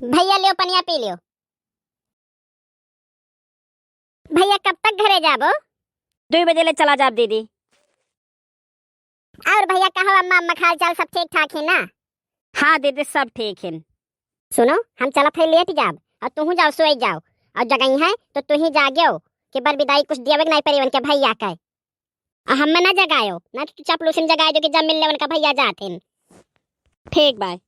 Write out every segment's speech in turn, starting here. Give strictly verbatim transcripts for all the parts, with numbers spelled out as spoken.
भइया लियो पनिया पी लियो। भइया कब तक घरे जाबो? दुइ बजे ले चला जाब दीदी। और भइया कहो अम्मा, अम्मा का हाल चाल सब ठीक ठाक है ना? हाँ दीदी सब ठीक है। सुनो हम चलत है लेट जाब और तुहू जाओ सोई जाओ और जगइहैं तो तुही जाग्यो कि बर बिदाई कुछ दियावे के नाई परी उनके भइया के। और हमें ना जगायो ना तो तू चापलूसिन जगाए दो कि जब मिलने उनका भइया जात हैं। ठीक बाय।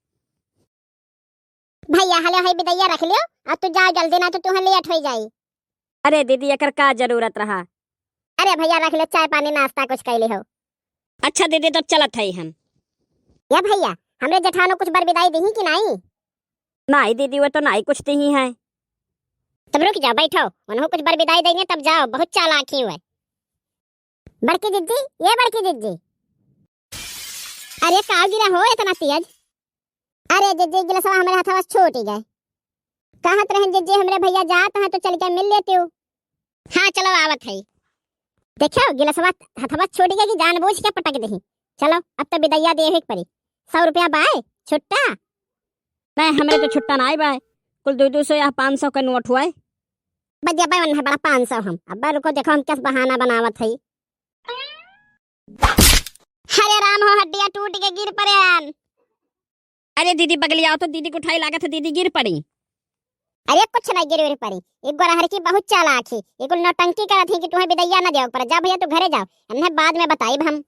भइया हले है बिदैया रख लियो और तू जाओ जल्दी ना तो तुहे लेट हो जाई। अरे दीदी एकर का जरूरत रहा? अरे भइया रख ले चाय पानी नाश्ता कुछ कैले हो। अच्छा दीदी तब चलत है हम। या भइया हमरे जेठानो कुछ बर बिदाई दीही कि नाई? नाई दीदी वो तो नाई कुछ दीही है। तब रुक जाओ बैठो उन्हों कुछ बर बिदाई देंगे तब जाओ बहुत चालाकी हुए। बड़की जिज्जी, ये बड़की जिज्जी। अरे का गिरा हो इतना तेज? अरे जिज्जी गिलसवा हमरे हथवा से छूट गए। कहत रहे जिज्जी हमरे भइया जात हैं तो चल के मिल लेती हूँ। हाँ चलो आवत है। देखो गिलसवा हथवा से छूट गया कि जानबूझ के पटक दही। चलो अब तो बिदैया दे एक परी। सौ रुपया बाय छुट्टा। नहीं हमरे तो छुट्टा ना आए बाय। कुल दो दो सौ या पाँच सौ का नोट हुआ है। बस जब बन है बड़ा पाँच सौ हम। अब रुको देखो हम कैसे बहाना बनावत है। हरे राम हो हड्डिया टूट के गिर पड़े हन। अरे दीदी बगलियाओ तो दीदी को उठाई लागत है दीदी गिर पड़ी। अरे कुछ नहीं गिर गिर पड़ी। एक गोरहर की बहुत चालाक है। एक नौटंकी करत है कि तुम्हें बिदैया ना देव पर जा भइया तू घरे जाओ। इन्हें बाद में बताइब हम।